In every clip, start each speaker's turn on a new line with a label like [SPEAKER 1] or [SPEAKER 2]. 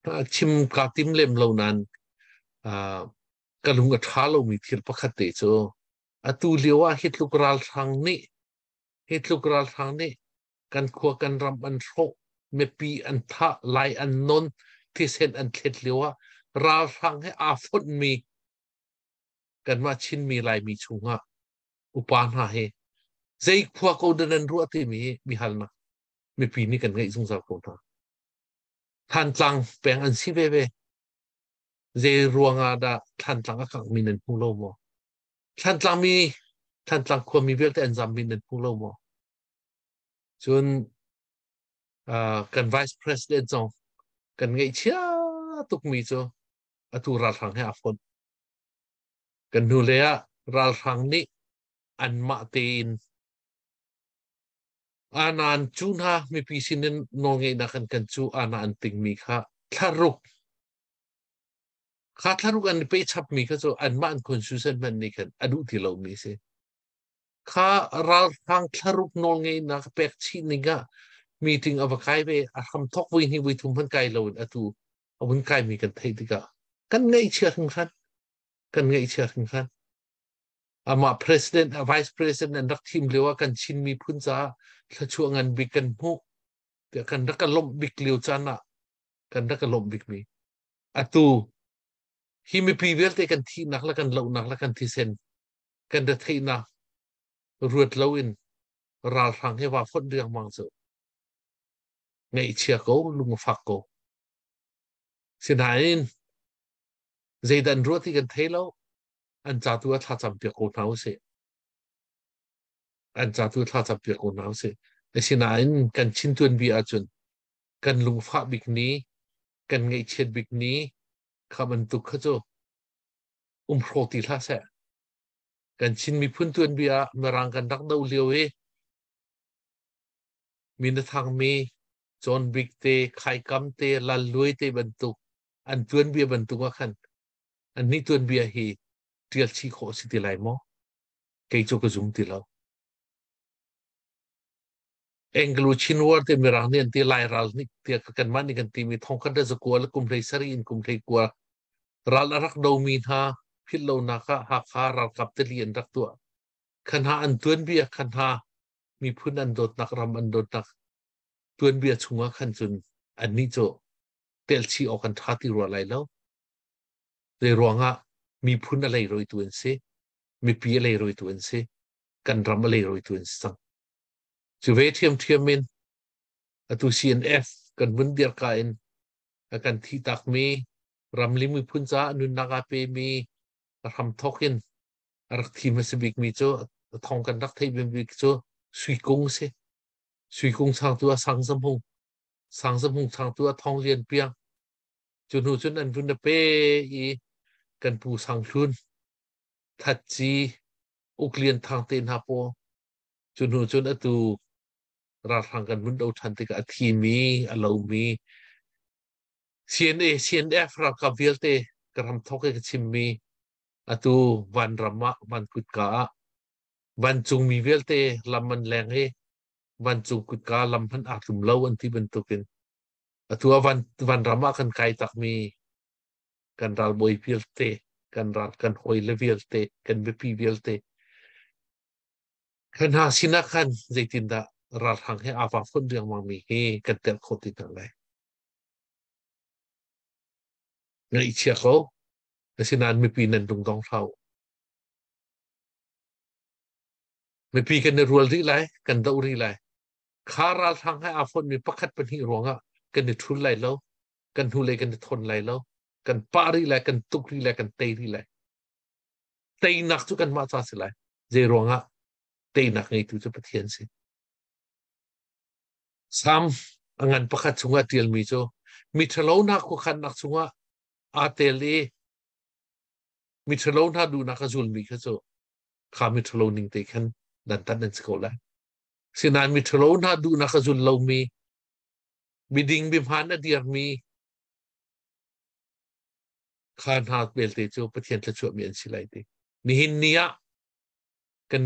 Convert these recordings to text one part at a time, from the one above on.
[SPEAKER 1] Chim kaa tim lem lo nain ka lung a ṭha lomi thil pakhat te cu atu lio ah hi tluk ralhrang nih hi tluk ralhrang nih kan khua kan ram an hrawh, mipi an thah, lai an non, thisen an thlet lio ah ralhrang he aa fonhmi kanmah Chinmi Laimi chungah upa hna hi zei khua ko dah nan ruah timi hi biahalnak mipi nih kan ngeih zungzal ko hna. Thantlang peng an si veve. Zei ruangah dah Thantlang a kangmi nan hmu lo maw? Thantlang mi Thantlang khuami vialte an zammi nan hmu lo maw? Cun kan Vice President zong kan ngaihchia tukmi cu atu ralhrang he aa fonh. Kan hnulei ah ralhrang nih anmah tein ana an cu hna mipi sinin nawlngeihnak an kan cu ana an tingmi kha thlaruk kha thlaruk an i pe chapmi kha cu anmah an constitution hmanh nih khan a duh ti lomi si. Kha ralhrang thlaruk nawlngeihnak pek chih ning ah meeting a va kai ve a hram thok voi hnih voi thum hmanh kai loin atu a vun kaimi kan theih tikah kan ngaihchia hringhran kan ngaihchia hringhran amah president vice president an rak thim lio ah kan Chin miphun caah thluachuah ngan bik kan hmuh tiah kan rak ka lawmh bik lio caan ah kan rak ka lawmh bik mi atu hi mipi vialte kan thihnak le kan lohnak le kan thisen kan retheihnak ruat loin ralhrang he va fonh riangmang cu ngaihchia ko lung fak ko sinain zeidan ruat ti kan thei lo an ca tu ah thlacam piak ko hna usih an ca tu thlacam piak ko hna usih asinain kan Chin tuanbia ahcun kan lungfah bik ni kan ngaihchiat bik ni kha bantuk kha cu um hraw ti hlah seh kan Chin miphun tuanbia ah Mirang kan rak do lio i min a thangmi John Bik te Khaikam te Lal Luai te bantuk an tuanbia bantuk ah khan annih tuanbia hi ṭial chih khawh a si ti lai maw? Kei cu ka zum ti lo. Anglo Chin War te Mirang nih an ti Lai ral nih tiah kanmah nih kan timi thongkhat le zakua le kum hlei sarih in kum hlei kua ral a rak domi hna philh lonak ah Hakha ralkap tili an rak tuah. Khan hna an tuanbia khan hna miphun an dawtnak ram an dawtnak tuanbia chungah khan cun annih cu telchih awk an ṭha ti rua lai lo. Zei ruangah miphun a leirawitu an si, mipi a leirawitu an si, kan ram a leirawitu an si cang. Cu ve ṭhiamṭhiam in atu CNF kan vun dirka in a kan thihtakmi ramli miphun caah nunnak aa pemi a hramthawk in a rak thi hmasa bikmi cu a thong kan rak theih bik cu Sui Kung a si. Sui Kung changtu ah Sang Za Hmung, Sang Za Hmung changtu ah Thawng Lian Piang. Cu hnu cun an vun a pe i kan pu Sang Hlun, That Ci, Uk Lian Thang te hna paw. Cu hnu cun atu ralhrang kan vun do ṭhan tikah a thimi, a lomi CNA, CNF ralkap vialte ka ram thawk i ka chimmi atu vanram ah, van kutka ah vancungmi vialte lam an leng i vancung kutka lam hmanh aa tlum lo an ti bantukin atu ah van vanram ah kan kai takmi kan ralbawi vialte kan ral kan hawile vialte kan biapi vialte kan hna sinah khan zeitindah ralhrang he aa vak fonh riangmang mi hi kan telh khawh ti hna lai ngaihchia ko asinain mipi nan lungdong hlah u mipi kan i rual rih lai kan doh rih lai kha ralhrang he aa fonhmi pakhat pahnih ruangah kan i ṭhul lai lo kan hnulei kan i thawn lai lo kan pah rih lai kan tuk rih lai kan tei rih lai teinak cu kanmah ca si lai zei ruangah teinak ngeitu cu Pathian si Sam a ngan pakhat chungah ṭialmi cu miṭhalo hna khuakhannak chungah aa tel i miṭhalo hna duhnak a zulmi kha cu kha miṭhalo ning te khan dantat an si ko lai. Sinain miṭhalo hna duhnak a zul lomi, miding mihmaan a dirmi kha hna belte cu Pathian thluachuahmi an si lai ti. Nihin ni ah kan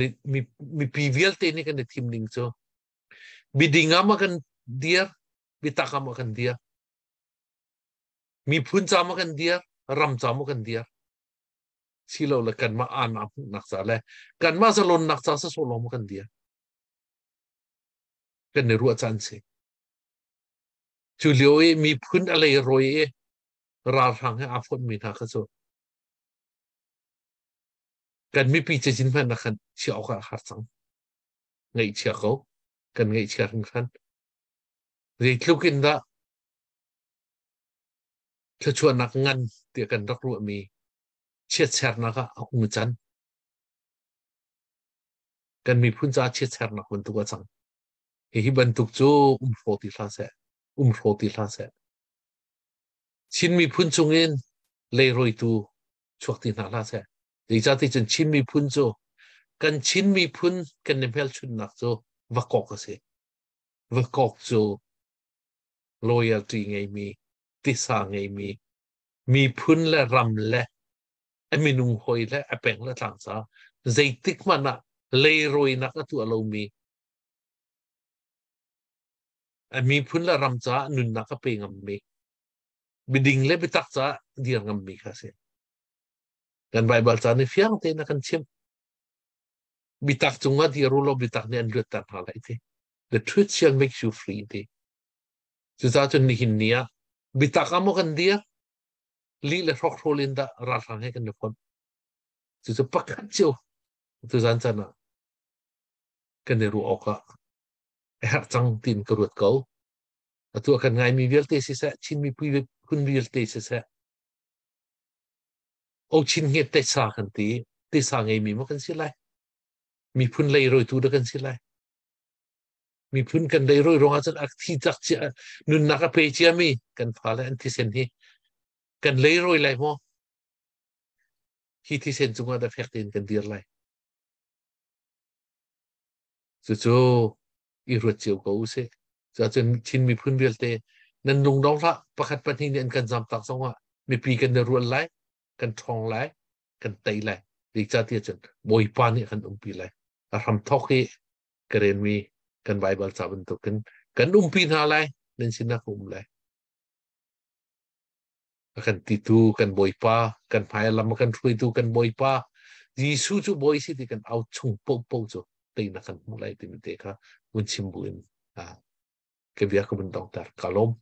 [SPEAKER 1] mipi vialte nih kan i thim ning cu miding ah ma kan dir, bitak ah ma kan dir. Miphun ca maw kan dir, ram ca maw kan dir? Silo le kanmah aana hmuhnak ca le kanmah zalonnak ca sawsawh lawng maw kan dir? Kan i ruah caan si. Cu lio i miphun a leirawi i ralhrang he aa fonhmi hna kha cu kan mipi cazin hmanh ah khan chiah awk ah a har cang. Ngaihchia ko. Kan ngaihchia hringhran. Zeitluk in dah thluachuahnak ngan tiah kan rak ruahmi chiatsernak ah a hung can. Kan miphun caah chiatsernak bantuk a cang. Hihi bantuk cu um hraw ti hlah seh. Um hraw ti hlah seh. Chin miphun chungin leirawitu chuak ti hna hlah seh. Zeicahti cun Chin miphun cu kan Chin miphun kan i hmelchunhnak cu vakok a si. Vakok cu loyalty ngeimi, tisa ngeimi, miphun le ram le a minung hawi le a peng le tlang ca zeitik hmanh ah leirawinak a tuah lomi a miphun le ram caah nunnak a pe ngammi miding le biatak caah dir ngammi kha a si. Kan Baibal ca nih fiang tein a kan chimh. Bitak cungah dir u law bitak nih an luatter hna lai ti. The truth shall make you free ti. Cucaah cun nihin ni ah bitak ah maw kan dir lih le hrokhrawl in dah ralhrang he kan i fonh. Cucu pakhat cio tuzan caan ah kan i ruah awk ah a herh cang tiin ka ruat ko. Atu a kan ngaimi vialte siseh, Chin mipi phun vialte siseh, o Chin nget tisa kan ti, tisa ngeimi maw kan si lai? Miphun leirawitu dah kan si lai? Miphun kan leirawi ruangah cun a thi cak cia nunnak a pe ciami kan fale an thisen hi kan leirawi lai maw? Hi thisen cungah dah fek tein kan dir lai? Cucu i ruat cio ko usih. Cuahcun Chin miphun vialte nan lungdong hlah pakhat pahnih nih an kan zamtak zongah mipi kan i rual lai, kan ṭhawng lai, kan tei lai. Zeicahtiah cun Bawipa nih a kan umpi lai. A hramthawk i ka renmi kan Baibal ca bantukin kan umpi hna lai, nan sinah ka um lai. A kan titu kan Bawipa, kan hmai lam a kan hruaitu kan Bawipa, Jesuh cu Bawi si ti kan au chung paohpaoh cu teinak kan hmuh lai timi te kha vun chim buin ka bia ka vun dongter. Ka lawm.